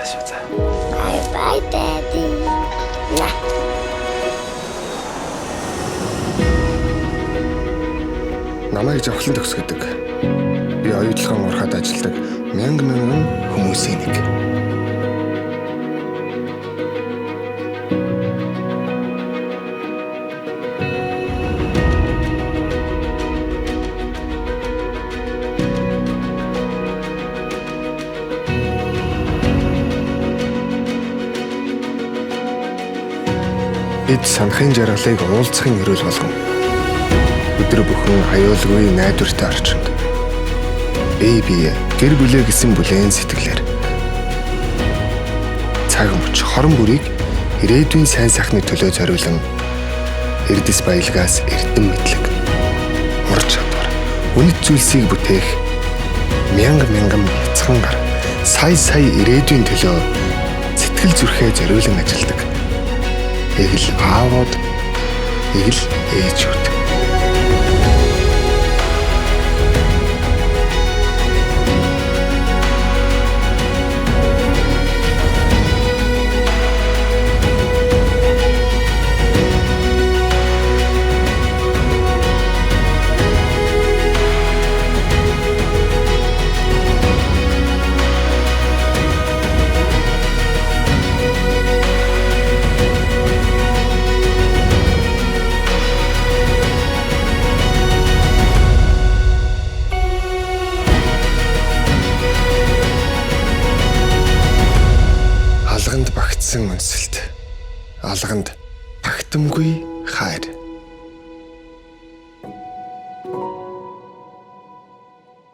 шүү за. Bye bye, Daddy. Намайг жавхлан төгсгөдөг. Би оюутлогын урхад ажилладаг мянга мянган хүмүүсийн нэг. Бид санахын жаргалыг уулзахын өрөөл болгон өдөр бүхэн аюулгүй найдвартай орчинд бие бие гэр бүлээ гэсэн бүлээн сэтгэлээр цаг мөч хорон бүрийг ирээдүйн сайн сайхны төлөө зориулан эрдэс баялагаас эрдэм мэдлэг ур чадвар үнэт зүйлсийг бүтээх мянга мянган бяцхан гар сая сая ирээдүйн төлөө сэтгэл зүрхээ зориулан ажилладаг. Эгэл аавууд, эгэл ээжүүд. Алганд багтсан үнсэлт. Алганд багтамгүй